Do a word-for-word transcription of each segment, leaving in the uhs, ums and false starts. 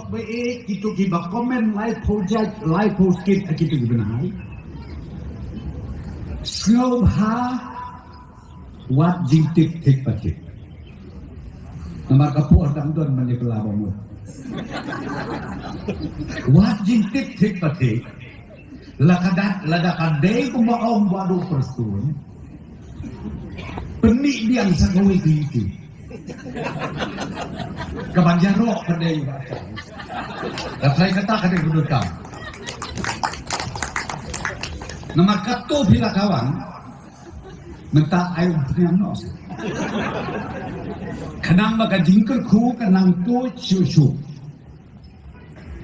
Ba e kito kiba comment laiphew jait, laiphew skit ha kito ki bnai. Sngewbha wat jingtip thik pa thik. Namar ka por dang don ban ïa kylla ba mut. Wat jingtip thik pa thik. La ka da, lada ka dei kumba ong Bah Duh Prestone, pynmih biang sa kawei ka YouTube. Ka ban ïaroh ka dei ba ka. Ka trai kata ka dei ka donkam. Namar katto phi la ka wan, mynta ai umphniang noh. Khnang ba ka jingkyrkhu ka nang tuid shuh shuh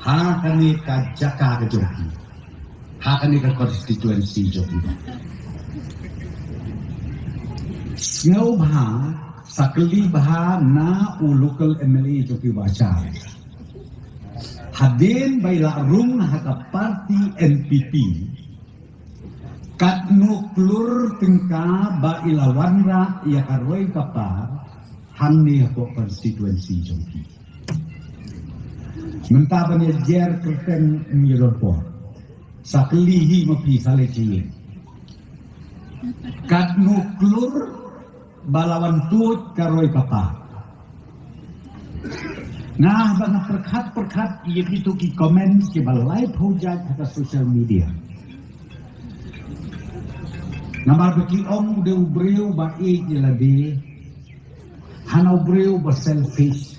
ha kane ka jaka ka jong phi, ha kane ka constituency jong phi. Sngewbha sa kylli bha na u local M L A jong phi Bah Charles. Hadien ba i la rung ha ka party N P P, katno klur tyngka ba i la wanrah ïa ka roi ka par hangne hapoh constituency jong phi. Mynta ban ïa jer kyrteng ym ïa don por. Sa kylli hi ma phi sa leit sha ïing. Katno klur ba la wan tuid ka roi ka par. Nga ba nga pyrkhat pyrkhat ïa kito ki comments kiba laiphew jait ha ka social media. Namar ba ki ong u dei u briew ba ïeit ïa lade. Hana u briew ba selfish.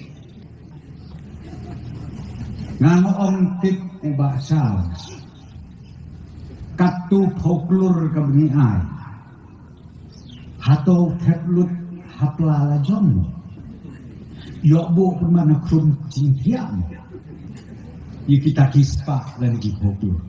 Nga nga ong tip u Bah Charles. Katto phew klur kaba ngi ai. Hato thep lut ha pla la jong mo? Ïoh buh pynban ha khrum jingthiah mo? Ïa kita ki spah lane ki phew klur.